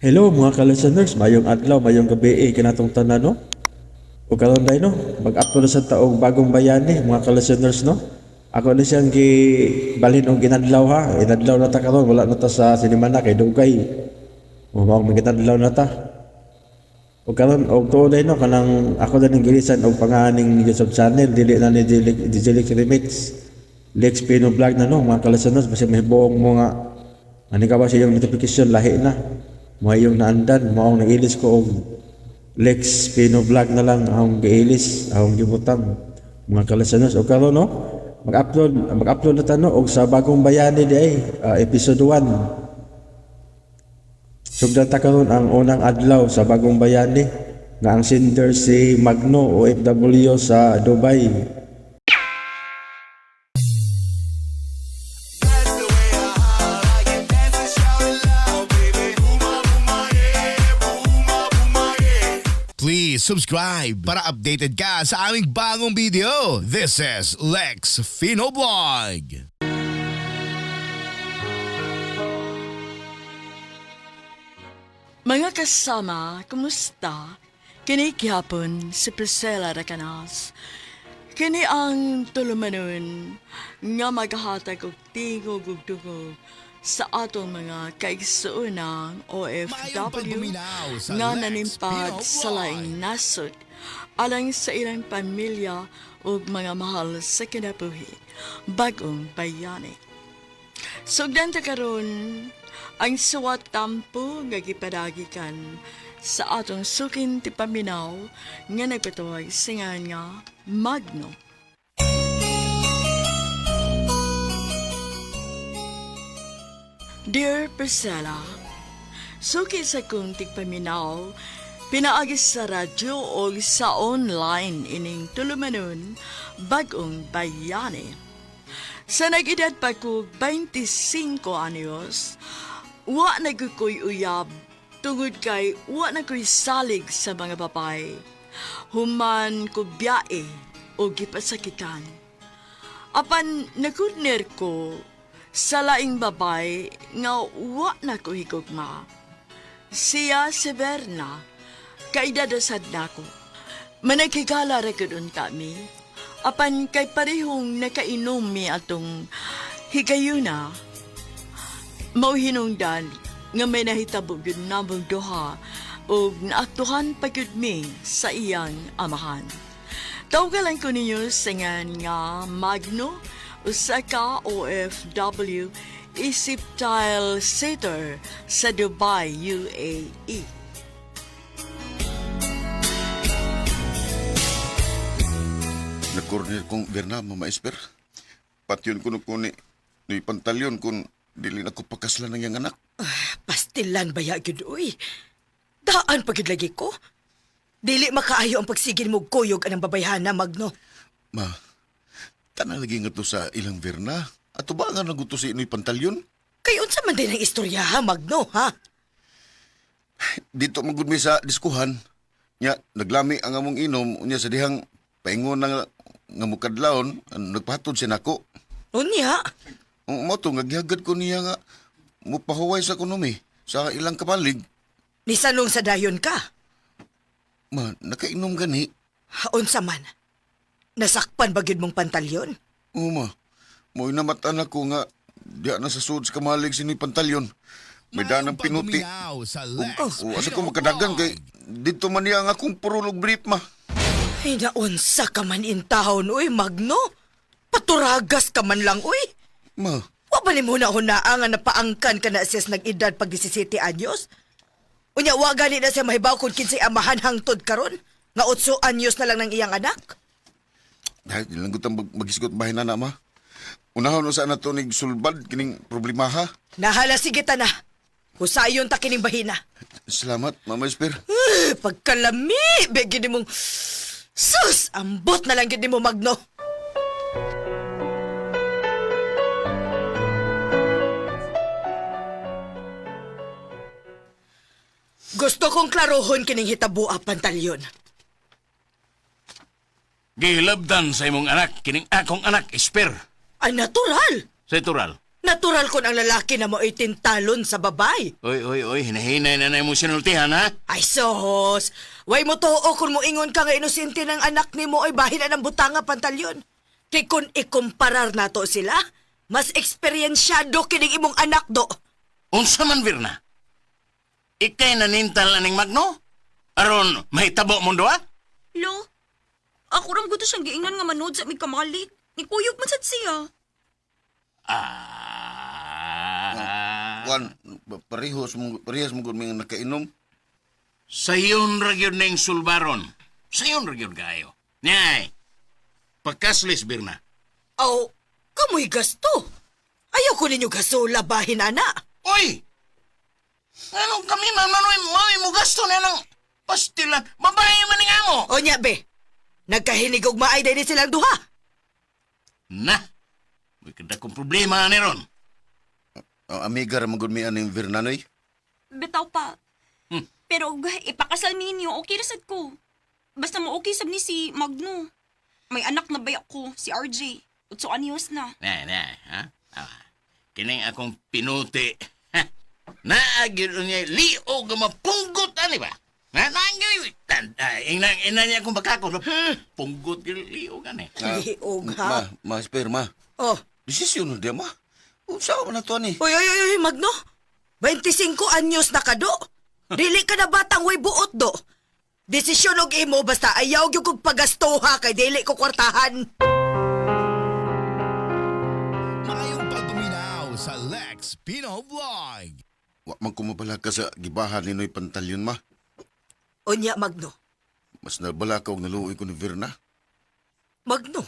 Hello mga ka-listeners, mayong adlaw, mayong gabi eh, kinatong tanan no. O karon day no, mag-upload sa taong bagong bayani mga ka-listeners no. Ako na siyang gibalhin og ginadlaw ha. Inadlaw na ta karon, wala na ta sa sinimana kay dugay. O mao ginadlaw na ta. O karon og tuod day no, kanang ako na ning gilisan og panganing YouTube channel, dili na ni Dijelix Remix. Lex Pino Vlog na no, mga ka-listeners, basta mahibuong mo nga ani ka ba sa iyong notification lahi na. Mo iyong naandan, mao ang nag-ilis ko og Lex Pino Vlog na lang akong giilis, akong gibutang mga ka-listeners. O karon no, mag-upload na ta no og sa bagong bayani di ay episode 1. Sugdan ta karon ang unang adlaw sa bagong bayani nga ang sender si Magno OFW sa Dubai. Please subscribe para updated ka sa aming bagong video. This is Lex Fino Vlog. Mga kasama, kumusta? Kini gihapon si Priscilla Racanas. Kini ang tulumanon nga maghatag og tingog ug dungog sa atong mga kaigsuonang Maayong OFW pagpaminaw sa nga Lex nanimpag Pino sa Vlog. laing nasod alang sa ilang pamilya ug mga mahal sa kinabuhi, bagong bayani. Sugdan ta karon ang suwat tampo nga gipadagikan sa atong sukin ti paminaw nga nagpatuwag singan nga Magno. Dear Priscilla, suki sa kong tigpaminaw, pinaagi sa radyo o sa online ining tulumanon bagong bayani. Sa nag-edad pa ko 25 anyos, wa na gyud ko'y uyab tungod kay wa na ko'y salig sa mga babae. Human ko biyae o gipasakitan. Apan nagudner ko sa laing babae nga wa na ko higugma. Siya si Berna, kaidadasad nako. Managkigala ra gyud unta mi. Apan kay parehong nakainom mi atong higayuna. Mao hinungdan nga may nahitabo gyud namong duha ug naaktuhan pa gyud mi sa iyang amahan. Tawgalan ko ninyo sa ngan nga Magno, usa ka OFW, isip tile sitter sa Dubai, E. UAE. Nagkornel kong Berna, Mama Esper. Patyon ko ko ni Pantalyon kung dili na ko pakaslan ng iyang anak. Pastilan ba ya gyud uy? Daan pa gyud lagi ko. Dili makaayo ang pagsigil mo kuyog anang babayhana, Magno. Ma, tanan lagi nga to sa ilang Berna. Ato ba nga naguto si ni Pantalyon? Kay unsa man din ang istorya ha, Magno, ha? Dito magud mi sa diskuhan. Nya, naglami ang among inom. Unya sa dihang paingon na nga, nga mukadlawon, nagpahatod siya nako. Unya, Mo to, nga gihagad ko niya nga mupahuway sa kunomi sa ilang kapalig. nisanong sa dayon ka. Ma, nakainom gani. Ha, unsa man? Nasakpan ba gyud mong pantalyon? Oo, ma. Mo'y namatan ako nga diya na sa sud sa kamalig si ni Pantalyon. May danang pinuti. pagbinaw sa Lex O, asa ko makadagan kay dito man niya ang akong purulog brief, ma. Ay, naunsa ka man intahon, uy, Magno. Paturagas ka man lang, uy. Ma, Wa ba nimo na hunaa nga napaangkan ka na siya sa nag-edad pag 17 anyos? Unya, wa gani na siya mahibaw kung kinsay amahan hangtod karon? Nga 8 anyos na lang ng iyang anak? dahil di lang gutang magisgot bahay na na, ma. Unahon na sa na to nig sulbad kining problema ha. Nahala sige ta na. Husayon ta kining bahina. Salamat, Mama Esper. Eh, pagkalami, bigyan ni mong... Sus! Ambot na lang gid nimo Magno. Gusto kong klarohon kining hitabua, Pantalyon. Gilabdan sa imong anak, kining akong anak, Esper. Ay, natural! Sa itural. Natural kon ang lalaki na mao'y tintalon sa babay. Oy, oy, oy, hinahinay na na imong sinultihan, ha? Ay, sos! Way mo tuo kung moingon ka nga inosente ng anak nimo ay bahin na ng butanga pantalyon. Kay kung ikumparar nato sila, mas eksperyensyado kining imong anak do. Unsa man, Virna? Ikay nanintal aning Magno? Aron, mahitabo mong duha? Lo, ako ram gusto siyang giingnan nga manood sa mig kamalig. Nikuyog man sad siya. Ah. Kuan, parehas mo parehas mo gud may nakainom. Sayon ra gyud ning sulbaron. Sayon ra gyud kaayo. Nyay. Pagkaslis, Birna. Aw, kamoy gasto. Ayaw ko ninyo gasula bahin, ana. Oy! Anong kami man manoy mao mo gasto na ng pastilan. Babae man ning amo. O nya, be. Nagkahinig og maay dahil silang duha. Na. May kada kong problema ni ron. Amiga ra man gud mi aning Virna noy. Bitaw pa. Pero og ipakasal ninyo, okay ra sad ko. Basta mo okay sab ni si Magno. May anak na ba ako, si RJ. Utso anyos na. Na, na, ha? Ah, kining akong pinuti. Ha? Naagid niya liog nga mapunggot ani ba? Na naagid ina ina niya akong bakako. Punggot gyud liog ani. Liog, ha? Ma, ma, Esper, ma. Oh. Desisyon na di, ma. Unsa man na to ani? Uy, uy, uy, uy, Magno. 25 anyos na ka do. Dili ka na batang way buot do. Desisyon og imo basta ayaw gyud kog pagastoha kay dili ko kwartahan. Maayong pagpaminaw sa Lex Pino Vlog. Wa man ko mabalaka sa gibahan ni Noy Pantalyon, ma. Unya, Magno. Mas nabalaka og naluoy ko ni Virna. Magno.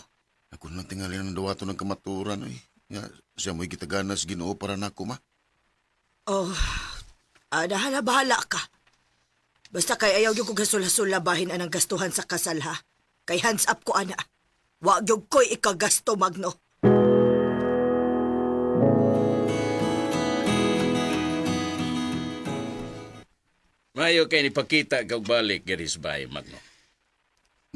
Ako na tingali ng dawato ng kamaturan, oy. Nga, siya mo'y gitaganas Ginoo para nako, ma. Oh, ah, bahala ka. Basta kay ayaw gyud kog hasula-sula bahin anang gastuhan sa kasal ha. Kay hands up ko ana. Wa gyud ko'y ikagasto, Magno. Mayo kay ni pakita kag balik diri sa bahay, Magno.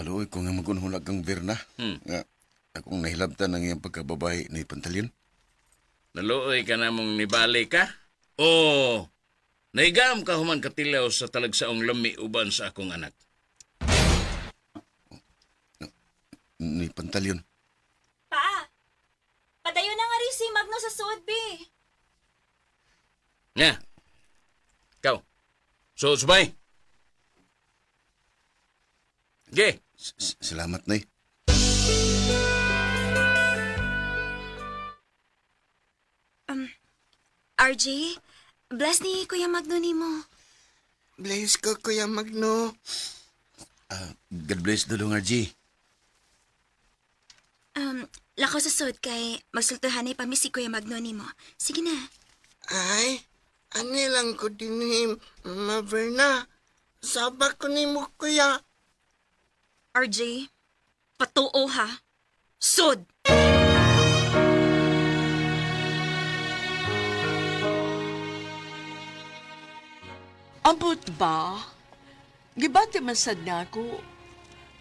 Maluoy ko nga magunhulag kang Virna. Nga, akong nahilabtan ang iyang pagkababae ni Pantalyon. Naluoy ka na mong nibalik ka? O naigam ka human katilaw sa talagsaong lami uban sa akong anak. Ni Pantalyon. Pa, padayon na nga rin si Magno sa suod, be. Nga. Ikaw. So, subay. Ge. Salamat, Nay. RJ, bless ni Kuya Magno nimo. Bless ko, Kuya Magno. Ah, God bless dulong RG. Lakaw sa suod kay magsultuhanay pa mi si Kuya Magno nimo. Sige na. Ay, ani lang ko dinhi, Mama Verna. Saba ko nimo, Kuya. RJ, patuo ha. Sud! Ambot ba? Gibati man sad nako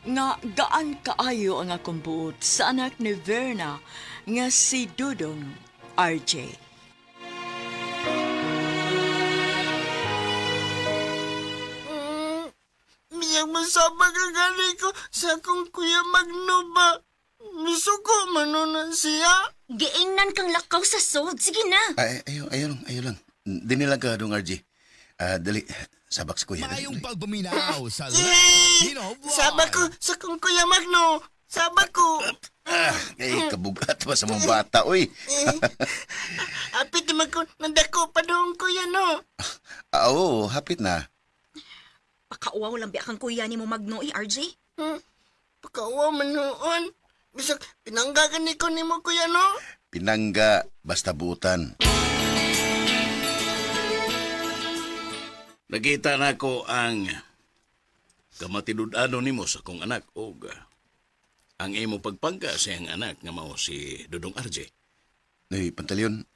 nga gaan kaayo ang akong buot sa anak ni Verna nga si Dudong RJ. Miyang masaba ka gani ko sa akong Kuya Magno ba? Misuko man nun na siya. Giingnan kang lakaw sa sud. Sige na. Ay, ayaw, ayaw lang, ayaw lang. Dini lang ka, dong RG. Ah, dali, sabak sa kuya. Dali, Maayong dali. pagpaminaw sa Lex Yay! Pino Vlog. Saba ko sa akong Kuya Magno. Saba ko. Ah, ay, kabugat pa sa mga bata, oy. Apit naman ko, nandako pa doon, Kuya, no? Ah, oo, hapit na. Pakauwaw lang biya kang kuya nimo Magno eh, RJ. Pagkauwa man noon. Bisag, pinanggagan ni ko nimo, Kuya, no? Pinangga, basta buutan. Nakita na ko ang kamatinud-ano nimo sa akong anak og ang imo pagpangga sa iyang anak nga mao si Dudong RJ. Noy, Pantalyon,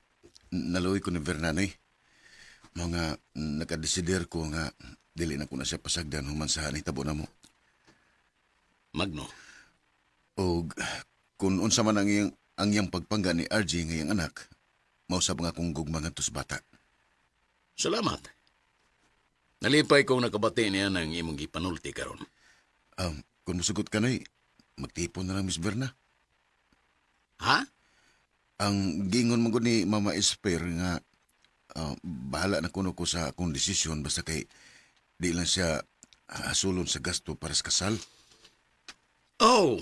naluoy ko ni Verna, noy. Mga nakadesider ko nga dili na ko na siya pasagdan human sa nahitabo na mo. Magno, Og kung unsa man ang iyang pagpangga ni RJ nga iyang anak, Mausab nga akong gugma ngadto sa bata. Salamat. Nalipay kong nakabati niya ng imong gipanulti karon. Kung musugot ka noy, magtipon na lang Miss Verna. Ha? Ang giingon man gud ni Mama Esper nga bahala na kuno ko sa akong desisyon basta kay di lang siya hasulon sa gasto para sa kasal. Oh.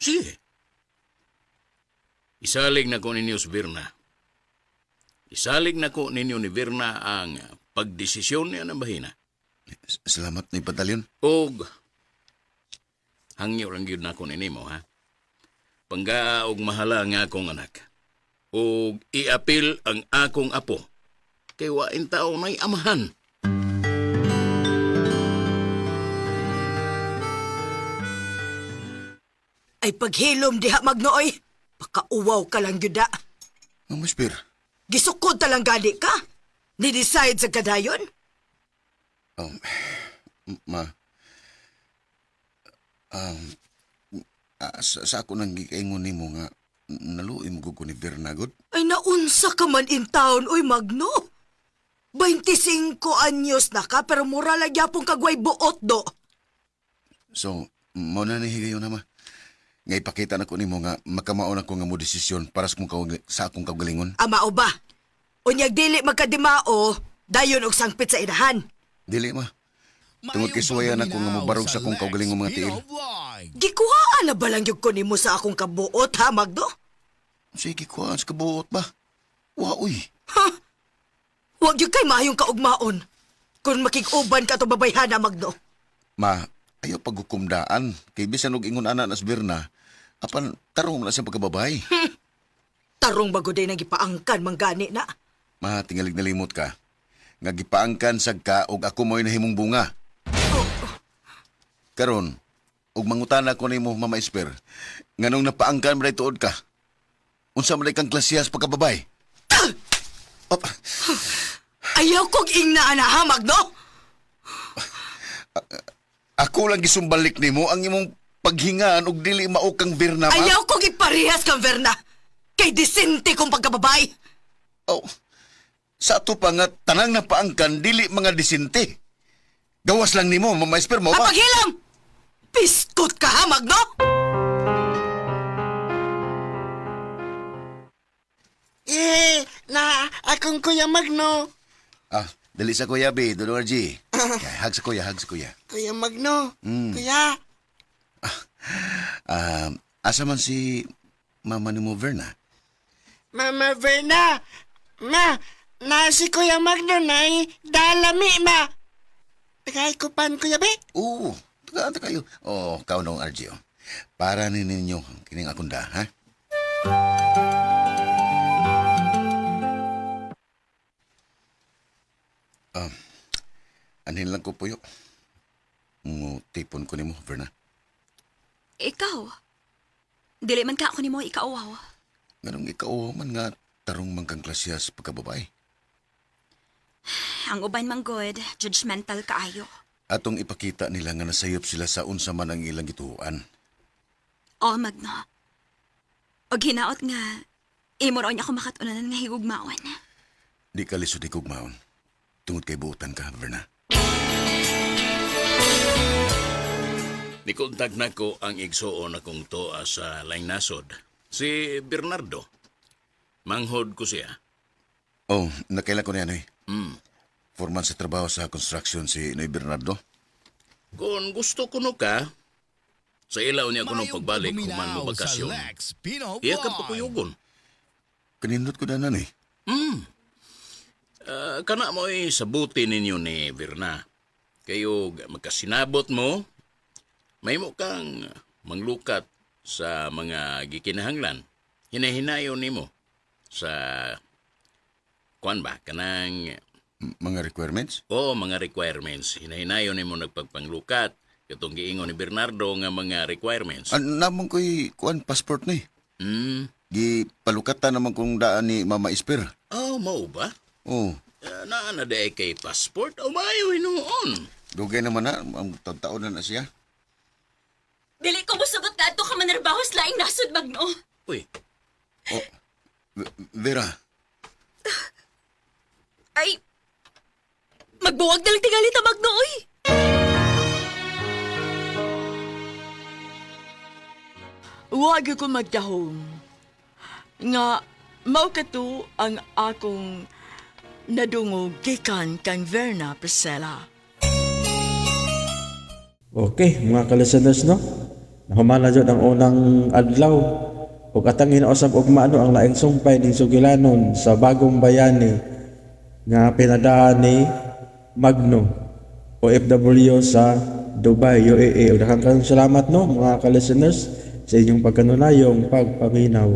Sige. Isalig na ko ninyo si Virna. Isalig na ko ninyo ni Virna ang pagdesisyon niya ng bahina. Salamat ni Pantaleon. Og hangyo lang gyud nako ninimo ha. Panggaa og mahala nga akong anak. Og iapil ang akong apo. Kay wain tao may amahan. Ay paghilom diha Magno oy. Pakauwaw ka lang gyud da. Mama Esper, Gisukod ta lang gani ka. Ni-decide sa kadayon. um, ma, um, sa ako nang gikaingon nimo nga naluoy mo gud ko ni Verna gud. Ay naunsa ka man in town, oy Magno. 25 anyos na ka pero mura lang gyapon kagway buot do. So, mao na ni higayon na ma. Nga ipakita na ko nimo nga makamaon ako nga mo desisyon para sa akong sa akong kaugalingon. Ama o ba? Unyag dili magkadimao, dayon og sangpit sa inahan. Dili ma. Tungod kay suwayan ako nga mobarog sa akong kaugalingong mga tiil. Gikuhaan na ba lang gyud ko nimo sa akong kabuot ha, Magno? Sige kuhaan sa kabuot ba? Wa uy. Huwag gyud kay maayong kaugmaon. Kung makig-uban ka to babayhana, Magno. Ma, ayaw paghukumdaan. Kay bisan og ingon ana nas Birna, apan tarong man na siyang pagkababay. Tarong bagoday nang gipaangkan manggani na. Ma, tingalig nalimot ka. Nga gipaangkan sad ka og ako mo'y nahimong bunga. Karon, og mangutana ko nimo Mama Esper, nganong napaangkan man tuod ka? Unsa man kang klasiyas pagkababay? Op, Ayaw kog ingna ana ha, Magno. ako lang gisumbalik nimo ang imong paghingaan og dili mao kang Birna, ma. Ayaw kog iparehas kang Verna. Kay disente kong pagkababay. Oh, sa ato pa nga tanang napaangkan dili mga disente. Gawas lang nimo, Mama Esper mo ba? Mapaghilam! Piskot ka ha, Magno! Eh, na akong Kuya Magno. Ah, dali sa kuya B, Dodong RG. Hag sa kuya, hag sa kuya. Kuya Magno. Kuya, Ah, asa man si mama ni mo Verna? Mama Verna. Ma, na si Kuya Magno nay dalami ma. Tagay ko pan Kuya B. Oo, tagaan ta kayo. Oh, kao nung RG oh. Para ni ninyo kining akong da, ha? Um, anhin lang ko puyo. Mo tipon ko nimo, Verna. Ikaw. Dili man ka ako nimo ikauwaw. Nganong ikaw man nga tarong man kang klasya sa pagkababay. Ang uban man good, judgmental kaayo. Atong ipakita nila nga nasayop sila sa unsa man ang ilang gituoan. O, Magno. Og hinaot nga, imo raw niya ako makatunanan nga higugmaon. Di ka lisod higugmaon. Tungod kay buotan ka, Verna. Nikontak na ko ang igsuon akong toa sa laing nasod. Si Bernardo. Manghod ko siya. Oh, nakailan ko niya, Noy. Foreman sa trabaho sa construction si Noy Bernardo. Kung gusto kuno ka, sa ilaw niya kuno pagbalik human mo bakasyon. Iya ka pakuyugon. Kanindot ko na na, Noy. Ah, kana mo ay sabuti ninyo ni Virna. Kayo magkasinabot mo, may mo kang manglukat sa mga gikinahanglan. Hinahinayon nimo sa kuan ba kanang Mga requirements? o mga requirements. Hinahinayon nimo nagpagpanglukat katong giingon ni Bernardo nga mga requirements. An namang ko'y kuan passport ni. Hmm. Gipalukatan naman kong daan ni Mama Isper. Oh, mao ba? Oh, Naa na day kay passport o maayo hinuon. dugay naman na. Ang taon na na siya. Dili ko musugot na ato ka manarbaho sa laing nasod, Magno. Uy, Oh, Vera, Ay, magbuwag na lang tingali ta, Magno, oy! Wag ko magdahom. Nga mao kato ang akong nadungog gikan kang Verna Priscilla. Okay, mga ka-listeners no. Nahuman na jud ang unang adlaw. Ug atang ginausab og maano ang laing sumpay ning sugilanon sa bagong bayani nga pinadaan ni Magno OFW sa Dubai, UAE. Ug daghang kayong salamat no mga ka-listeners sa inyong pagkanunayong pagpaminaw.